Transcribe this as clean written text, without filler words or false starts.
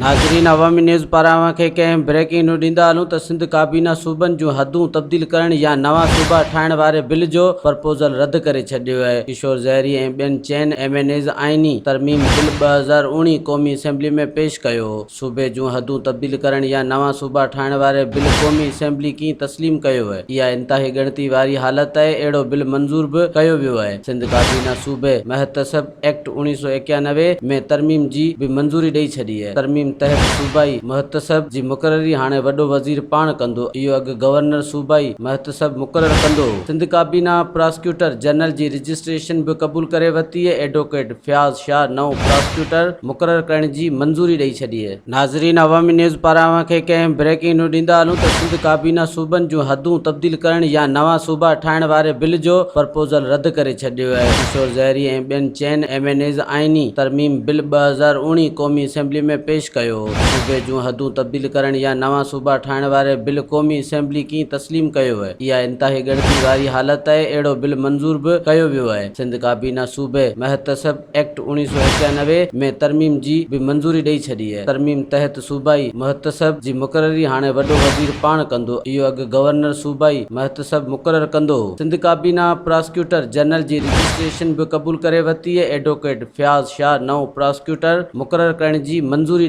ناظرين عوامي نيوز پاران اوهان کي ڪنهن بريڪنگ نيوز ڏيندا هلون ته سنڌ ڪابينا صوبن جون حدون تبديل ڪرڻ يا نوان صوبا ٺاهڻ واري بل جو پرپوزل رد ڪري ڇڏيو آهي. ڪشور زهري ۽ ٻين چئن ايم اين ايز آئيني ترميم بل 2019 قومي اسيمبلي ۾ پيش ڪيو هو. صوبي جون حدون تبديل ڪرڻ يا نوان صوبا ٺاهڻ واري بل قومي اسيمبلي ڪيئن تسليم ڪيو آهي؟ اها انتهائي ڳڻتي واري حالت آهي، اهڙو بل منظور به ڪيو ويو آهي. سنڌ ڪابينا صوبي محتسب ايڪٽ 1991 ۾ ترميم جي به منظوري ڏئي ڇڏي آهي. ترميم تحت صوبائي محتسب جي مقرري هاڻي وڏو وزير پاڻ ڪندو. اهو اڳ گورنر صوبائي محتسب مقرر ڪندو هو. سنڌ ڪابينا پراسڪيوٽر جنرل جي رجسٽريشن به قبول ڪري ورتي آهي. ايڊووڪيٽ فياض شاهه نئون پراسڪيوٽر مقرر ڪرڻ جي منظوري ڏئي ڇڏي آهي. ناظرين عوامي نيوز پاران اوهان کي ڪنهن بريڪنگ نيوز ڏيندا هلون ته سنڌ ڪابينا صوبن جون حدون تبديل ڪرڻ يا نوان صوبا ٺاهڻ واري بل جو پرپوزل رد ڪري ڇڏيو آهي. ڪشور زهري ۽ ٻين چئن ايم اين ايز آئيني ترميم بل 2019 قومي اسيمبلي ۾ پيش ڪيو هو. صوبي جون حدون تبديل ڪرڻ يا نوان صوبا ٺاهڻ واري بل قومي اسيمبلي ڪيئن تسليم ڪيو آهي؟ اها انتهائي ڳڻتي واري حالت آهي، اهڙو بل منظور به ڪيو ويو آهي. سنڌ ڪابينا صوبي محتسب ايڪٽ 1991 ۾ ترميم جي به منظوري ڏئي ڇڏي آهي. ترميم تحت صوبائي محتسب جي مقرري هاڻي وڏو وزير پاڻ ڪندو. اهو اڳ گورنر صوبائي محتسب مقرر ڪندو هو. سنڌ ڪابينا پراسڪيوٽر جنرل جي رجسٽريشن به قبول ڪري ورتي آهي. ايڊووڪيٽ فياض شاهه نئون پراسڪيوٽر مقرر ڪرڻ جي منظوري.